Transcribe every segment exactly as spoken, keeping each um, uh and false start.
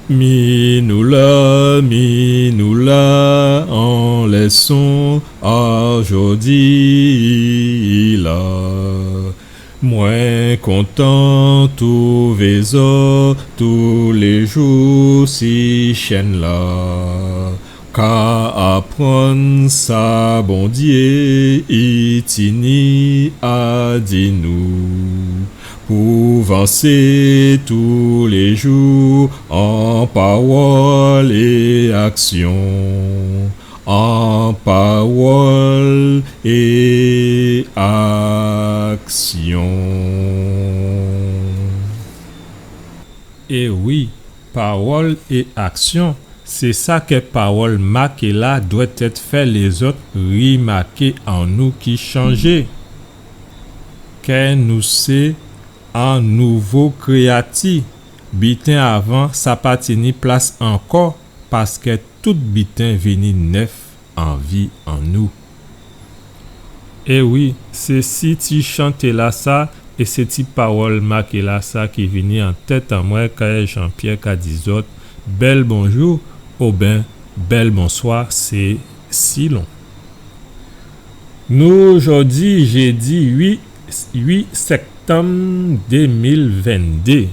Mi nou la, mi nou la, an lèson a jòdi la. Mwen kontan touvé zòt toulé jou si chèn-la. Ka aprann sa Bondyé i tini a di nou pou vansé toulé jou an pawòl é aksyon, an pawòl é aksyon. É wi, pawòl é aksyon, sé sa kè pawòl maké la dwèt èt fè lézòt rimaké an nou ki chanjé. Kè nou sé an nouvo kréyati. Biten avan sa pa tini plas ankò, paskè tout biten vini nèf an vi an nou. É wi, sé si ti chanté-lasa é sé ti pawòl maké-lasa ki vini an tèt an mwen, kè Jean-Pierre ka di zòt bèl bonjou, oben bèl bonswa, sé silon. Nou jòdi jédi uit, uit sèktanm dé mil venndé.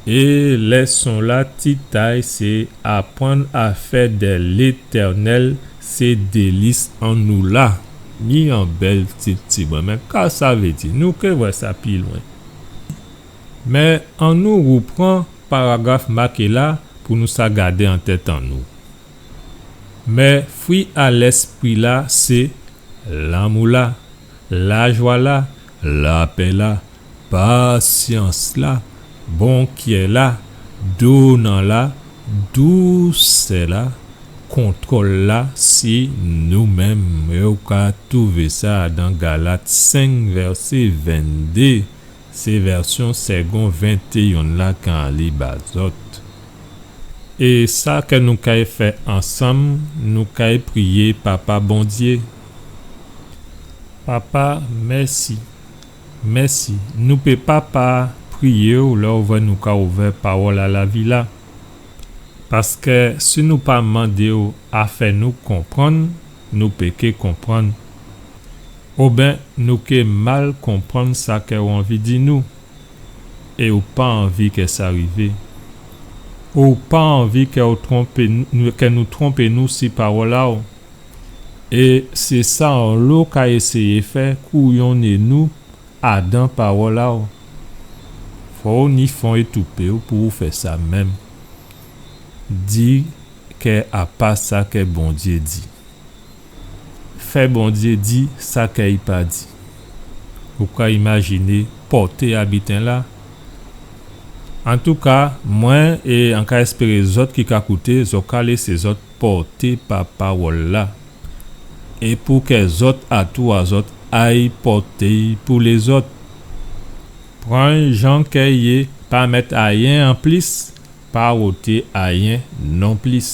É lèson-la tit a'y sé aprann a fè dè Létèrnèl sé délis an nou la. Mi an bèl tit, ti mwen, mé ka sa vé di? Nou ké vwè sa pi lwen. Mé annou woupran paragraf maké la pou nou sa gadé an tèt an nou. Mé fwi a Lèspri-la sé lanmou-la, lajwa-la, lapè-la, pasyans-la, bonkyè-la, donan-la, dousè-la, kontwòl-la si nou menm. É ou ka twouvé sa dan Galat senk vèsé venndé. Sé vèsyon Segond ventéyen la k'an li ba zòt. É sa kè nou kay fè ansanm, nou kay priyé Papa Bondyé. Papa, mèsi. Mèsi. Nou pé pa pa priyé'w lè ou vwè nou ka ouvè pawòl a lavi la. Paskè si nou pa mandé'w a fè nou konprann, nou pé ké konprann. Oben nou ké mal konprann sa kè ou anvi di nou. É ou pa anvi kè sa rivé. Ou pa anvi kè ou twonpé nou, kè nou twonpé nou si pawòl a'w. É sé sa onlo ka éséyé fè, kouyonné nou adan pawòl a'w. Fò'w ni fon é toupé'w pou ou fè sa menm. Di kè a pa sa kè Bondyé di. Fè Bondyé di sa kè i pa di. Ou ka imajiné pòté a biten-la? Antouka, mwen é an ka èspéré zòt ki ka kouté, zòt ka lésé zòt pòté pa pawòl-la. É pou kè zòt atou a zòt ay pòté'y pou lézòt. Pran'y jan kè i yé, pa mèt ayen anplis, pa woté ayen nonplis.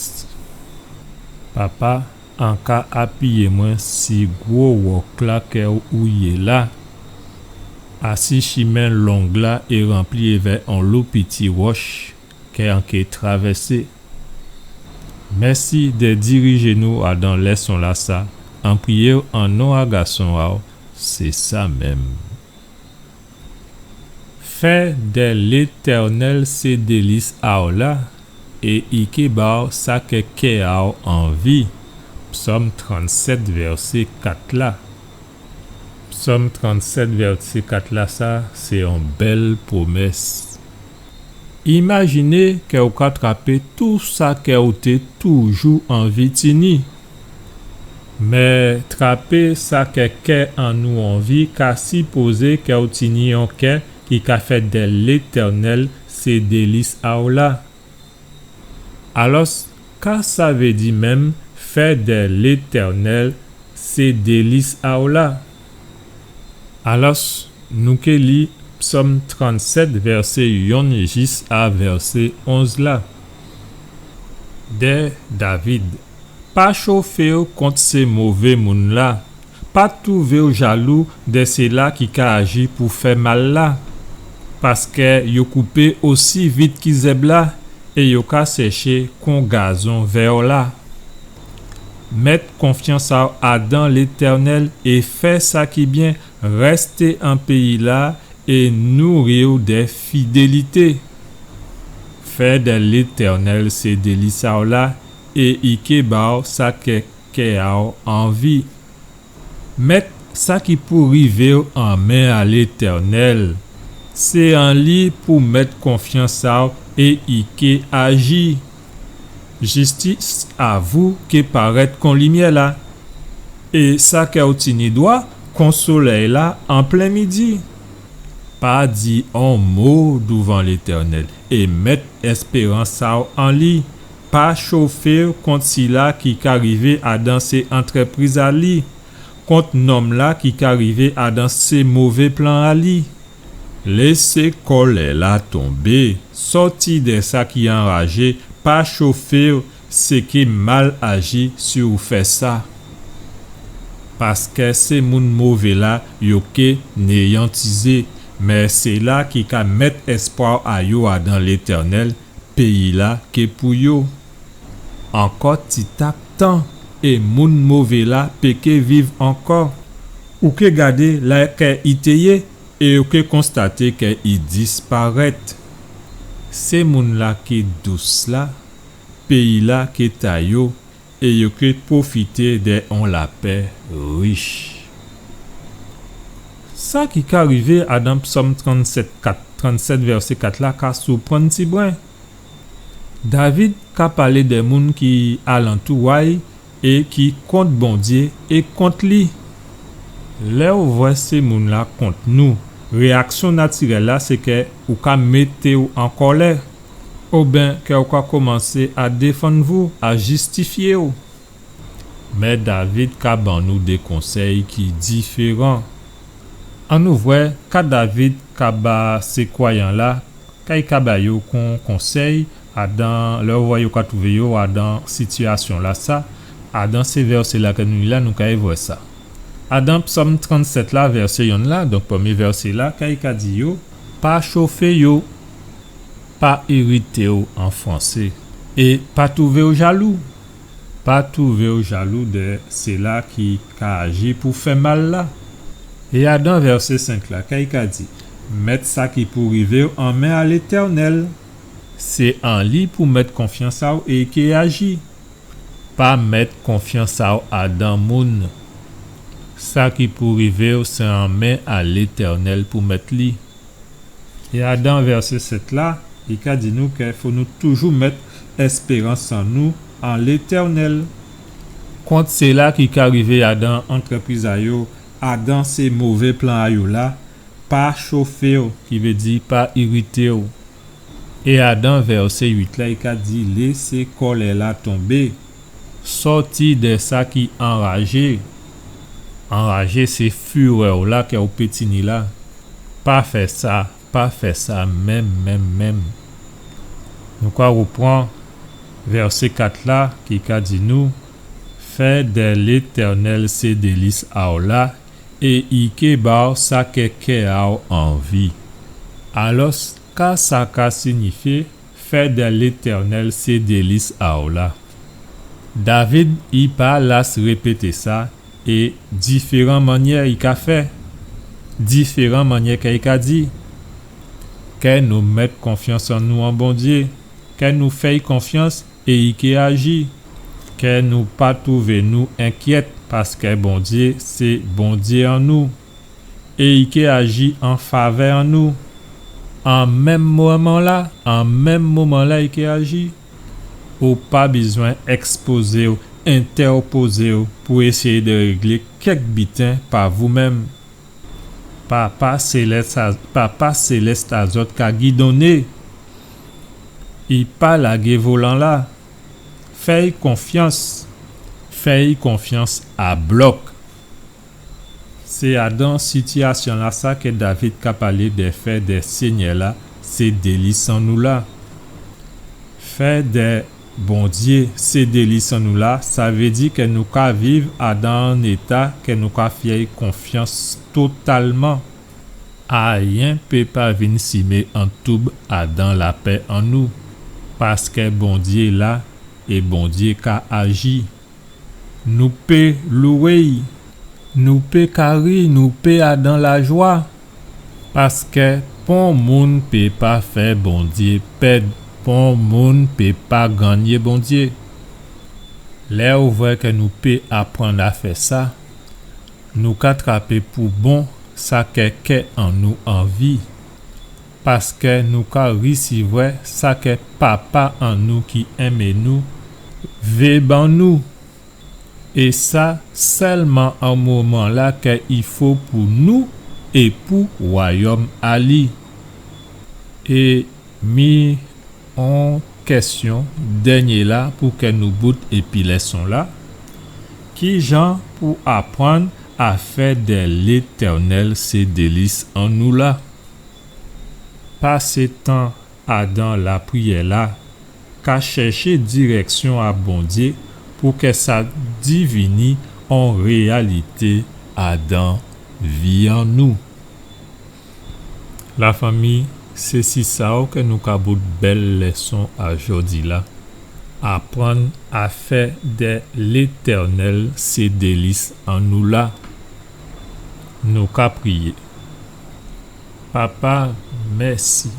Papa, an ka apiyé mwen si gwo wòk-la kè ou yé la. Asi chimen long-la é ranpli èvè onlo piti wòch kè an ké travèsé. Mèsi dè dirijé nou adan lèson-lasa, an priyé'w an non a Gason a'w, sé sa menm. Fè dè Létèrnèl sé délis a'w la, é i ké ba'w sa kè kè a'w anvi. Psòm trannsèt, vèsé kat la. Psòm trannsèt, vèsé kat la, sa sé on bèl pwomès. Imajiné kè ou ka trapé tou sa kè ou té toujou anvi tini. Mé trapé sa kè kè an nou anvi ka sipozé kè ou tini on kè ki ka fè dè Létèrnèl sé délis a'w la. Alòs, ka sa vé di menm fè dè Létèrnèl sé délis a'w la? Alòs, nou ké li Psòm trannsèt, vèsé yonn jis a vèsé onz la. Dè David. Pa chofé'w kont sé mové moun-la. Pa twouvé'w jalou dè sila ki ka aji pou fè mal la. Paskè yo koupé osi vit ki zèb-la, é yo ka sèché kon gazon vè'w la. Mèt konfyans a'w adan Létènèl é fè sa ki byen, rèsté an péyi-la é nouri'w dè fidélité. Fè dè Létènèl sé délis a'w la, é i ké ba'w sa kè kè a'w anvi. Mèt sa ki pou rivé'w an men a Létènèl. Sé an li pou mèt konfyans a'w é i ké aji. Jistis a vou ké parèt kon limyè-la, é sa kè ou tini dwa kon solèy-la an plen midi. Pa di on mo douvan Létènèl é mèt èspérans a'w an li. Pa chofé'w kont sila ki ka rivé adan sé antrèpriz a li, kont nonm-la ki ka rivé adan sé mové plan a li. Lésé kòlè-la tonbé, sòti dè sa ki anrajé, pa chofé'w, sé ké mal aji si ou fè sa. Paskè sé moun mové-la, yo ké néyantizé, mé sila ki ka mèt èspwa a yo adan Létènèl, péyi-la ké pou yo. Ankò titak tan, é moun mové-la péké viv ankò. Ou ké gadé la kè i té yé, é ou ké konstaté kè i disparèt. Sé moun-la ké dous la, péyi-la ké ta yo, é yo ké pwofité dè on lapè rich. Sa ki ka rivé adan Psòm trannsèt kat, trannsèt vèsé kat la ka souprann tibren. David ka palé dè moun ki alantou a'y é ki kont Bondyé é kont li. Lè ou vwè sé moun-la kont nou, réyaksyon natirèl-la sé kè ou ka mété'w an kòlè, oben kè ou ka komansé a défann vou, a jistifyé'w. Mé David ka ban nou dé konsèy ki diféran. Annou vwè ka David ka ba sé kwayan-la, ka i ka ba yo kon konsèy, adan, lè ou vwè yo ka twouvé yo adan sitiyasyon-lasa, adan sé vèsé-la kè nou li la, nou kay vwè sa. Adan Psòm trannsèt la, vèsé yonn la, donk prèmyé vèsé-la, ka i ka di yo, pa chofé yo, pa irité'w an fransé, é pa twouvé'w jalou. Pa twouvé'w jalou dè sila ki ka aji pou fè mal la. É adan vèsé senk la, ka i ka di, mèt sa ki pou rivé'w an men a Létènèl. Sé an li pou mèt konfyans a'w é i ké aji. Pa mèt konfyans a'w adan moun. Sa ki pou rivé'w, sé an men a Létènèl pou mèt li. É adan vèsé sèt la, i ka di nou kè fò nou toujou mèt èspérans an nou an Létènèl. Kont sila ki ka rivé adan antrèpriz a yo, adan sé mové plan a yo la, pa chofé'w, ki vé di pa irité'w. É adan vèsé uit la, i ka di, lésé kòlè la tonbé. Sòti dè sa ki anrajé. Anrajé, sé firè'w la kè ou pé tini la. Pa fè sa, pa fè sa menm, menm, menm. Nou ka rèpran vèsé kat la ki ka di nou, fè dè Létènèl sé délis a'w la, é i ké ba'w sa kè kè a'w anvi. Alòs, ka sa ka signifyé, fè dè Létènèl sé délis a'w la? David, i pa las répété sa, é diféran mannyè i ka fè, diféran mannyè kè i ka di, kè nou mèt konfyans an nou an Bondyé, kè nou fè'y konfyans é i ké aji. Kè nou pa twouvé nou enkyèt, paskè Bondyé sé Bondyé an nou, é i ké aji an favè an nou. An menm moman la, an menm moman la, i ké aji. Ou pa bizwen èkspozé'w, entèpozé'w pou éséyé dè réglé kèk biten pa vou menm. Papa sélès a, Papa sélès a zòt ka gidonné. I pa lagé volan la. Fè'y konfyans. Fè'y konfyans a blòk. Sé adan sitiyasyon la sa kè David ka palé dè fè dè Sényè la, sé délis an nou la. Fè dè Bondyé sé délis an nou la, sa vé di kè nou ka viv adan on éta kè nou ka fè'y konfyans totalman. Ayen pé pa vin simé on toub adan lapè an nou. paskè Bondyé la é Bondyé ka aji. Nou pé lwé'y, nou pé ka ri, nou pé adan lajwa, paskè pon moun pé pa fè Bondyé pèd, pon moun pé pa gannyé Bondyé. Lè ou vwè kè nou pé aprann a fè sa, nou ka trapé pou bon sa kè kè an nou anvi, paskè nou ka risivwè sa kè Papa an nou ki enmé nou vé ban nou. É sa sèlman an moman la kè i fo pou nou é pou wayòm a li. É mi on kèsyon dènyé la pou kè nou bout épi lèson la. Kijan pou aprann a fè dè Létènèl sé délis an nou la? Pasé tan adan lapriyè la, ka chèché dirèksyon a Bondyé pou kè sa divini on réyalité adan vi an nou. Lafanmi, sé si sa ou kè nou ka bout bèl lèson a jòdi la. Aprann a fè dè Létènèl sé délis an nou la. Nou ka priyé. Papa, mèsi.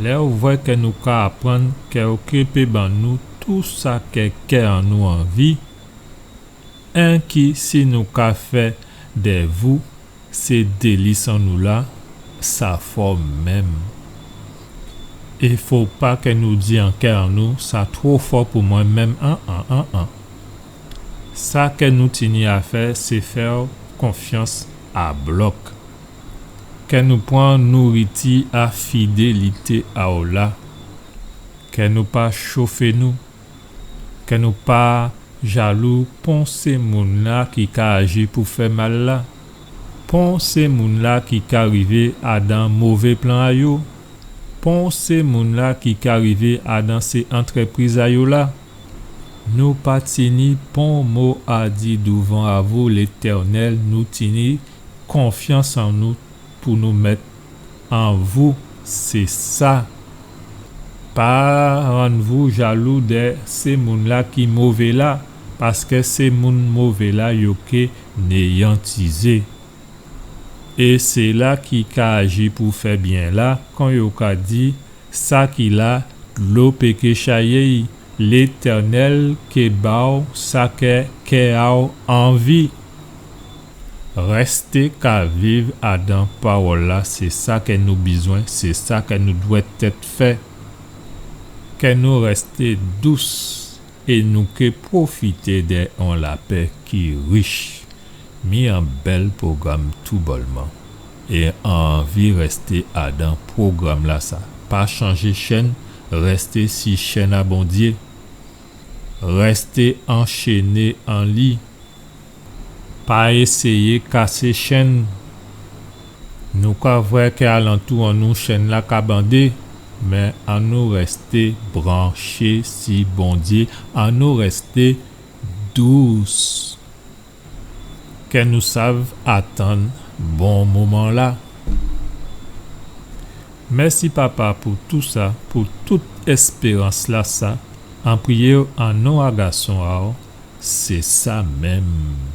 Lè ou vwè kè nou ka aprann kè ou ké pé ban nou tou sa kè kè an nou anvi, enki si nou ka fè dè vou sé délis an nou la, sa fò menm. É fo pa kè nou di an kè an nou, sa two fò pou mwen menm, an, an, an, an. Sa kè nou tini a fè, sé fè'w konfyans a blòk. Kè nou pran nouriti a fidélité a'w la. Kè nou pa chofé nou. Kè nou pa jalou pon sé moun la ki ka aji pou fè mal la. Pon sé moun la ki ka rivé adan mové plan a yo. Pon sé moun la ki ka rivé adan sé antrèpriz a yo la. Nou pa tini pon mo a di douvan a vou, Létènèl, nou tini konfyans an nou pou nou mèt an vou, sé sa. Pa rann vou jalou dè sé moun la ki mové la, paskè sé moun mové la yo ké néyantizé. É sé la ki ka aji pou fè byen la, kon yo ka di, sa ki la, dlo pé ké chayé'y, Létènèl ké ba'w sa kè kè a'w anvi. Rèsté ka viv adan pawòl la, sé sa kè nou bizwen, sé sa kè nou dwèt tèt fè. Kè nou rèsté dous é nou ké pwofité dè on lapè ki rich. Mi an bèl pwogram toubòlman. É an anvi rèsté adan pwogram la sa. Pa chanjé chèn, rèsté si chèn a Bondyé. Rèsté anchéné an li. Pa éséyé kasé chèn. Nou ka vwè kè alantou an nou chèn la ka bandé, mé annou rèsté branché si Bondyé, annou rèsté dous. Kè nou sav atann bon moman la. Mèsi Papa pou tou sa, pou tout èspérans la sa. An priyé'w an non a gason a'w, sé sa menm.